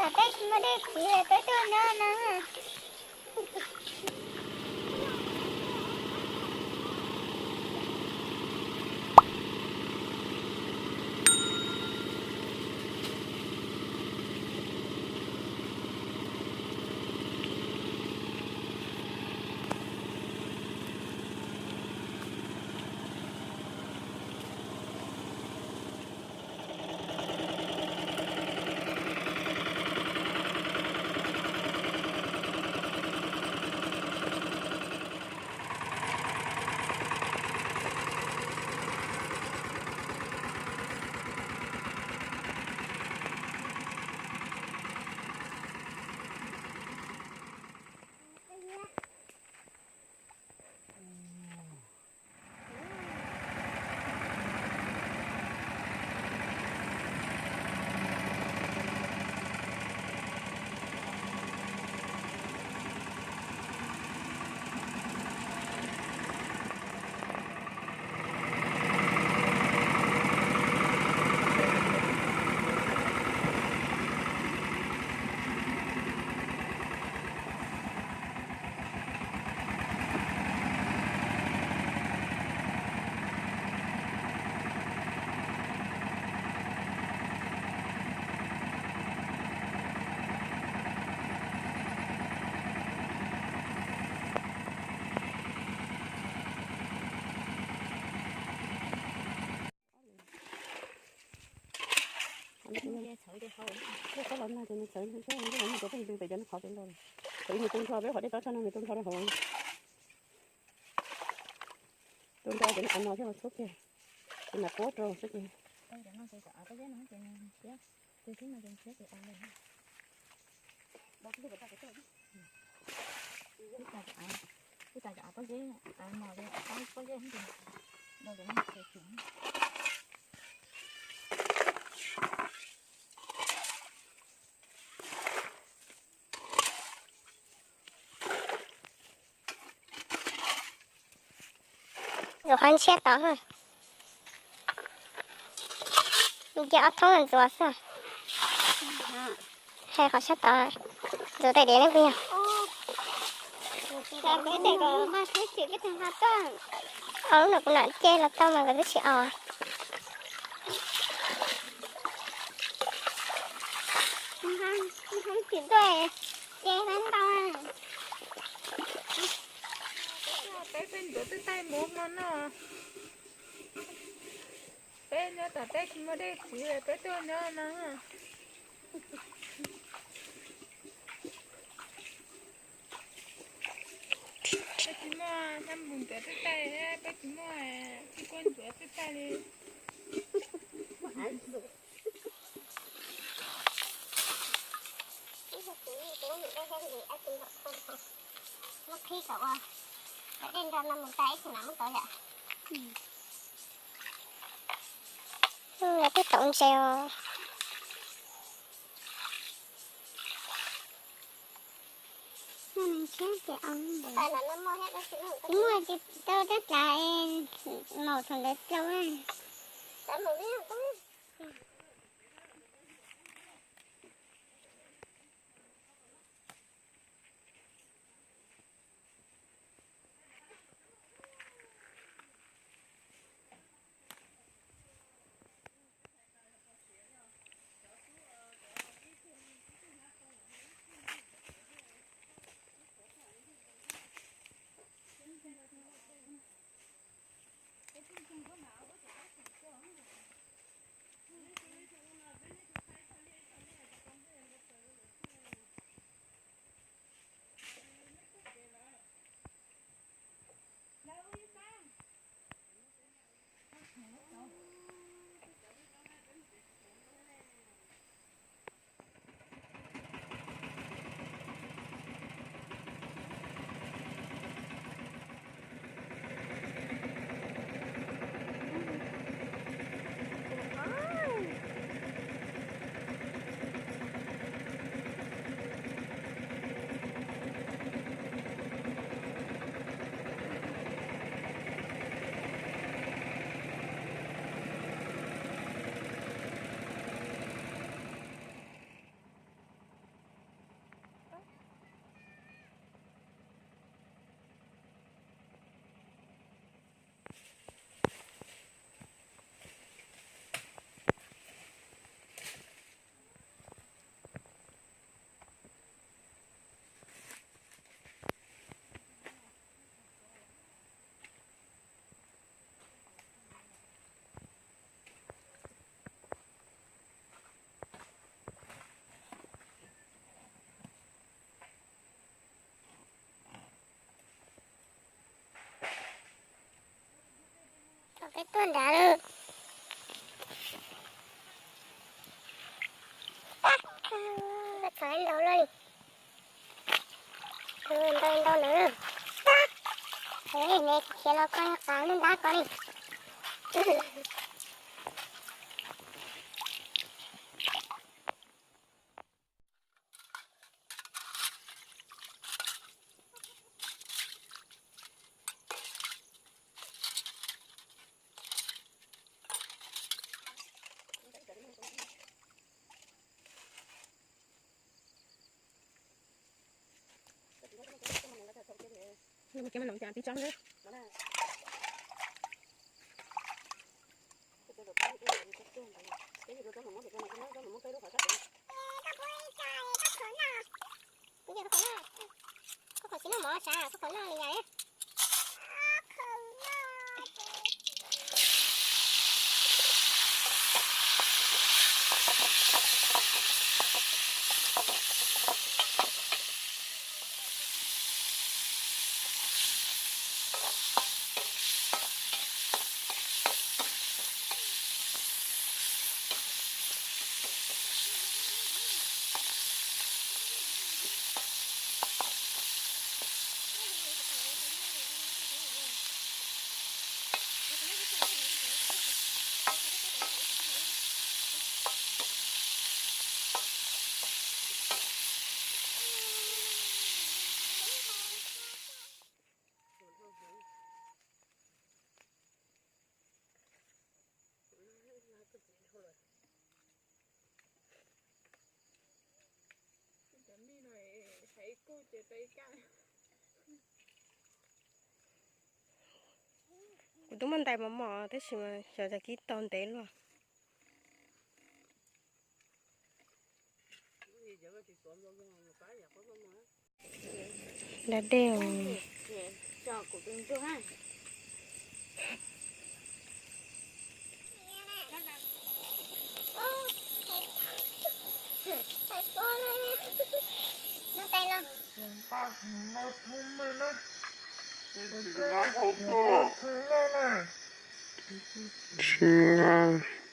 Peb tsis muaj dej txiv peb tuaj nyob no. Nws txawv los no ces nws txawv, nws txawv, nws txawv, nws qhov pem los. Nws tu nrho peb qhov dej tob tshaj no, nws tu nrho rau hauv. Tu nrho ces nws qhov no thiaj los txhub kiag, ces mam quab rau xwb ces. Ntxuav qhov ntshiab tod, nws cia ob thoob ntxuav xwb. Hais qhov sab tod, ntxuav tais diav ne puas yog? Au, lub no kuv nam ceg los tau mas nkawd twb tsis os. Tsis tuaj, ces ntau. Peb, peb ntxuav twb taij muv hmo no. Peb nyob tom teb tsis muaj dej txiv, peb tuaj nyob no. Peb tsis muaj, Xab Npus ntxuav twb taij, peb tsis muaj, tsis kuaj ntxuav twb taij li. Muab qhib kom ua dej nrog no mus tas ib tug nam muab tod yom. Lawv twb tau ntses os. Muaj tsis tau tab tas maum thaum ntawd rau. Peb tuaj nrad lawm. Txog ntau luaj li. Ntau ntau lawm. Ne kuv khiav los koj qav ntab ko li. Koj khaum tsis noj mov sav, koj khaum noj li yam. Kuv twb muaj ntais mos mos tab sis mas xyov cas kib tau ntev luaj. Da dej os. Tsis nqa.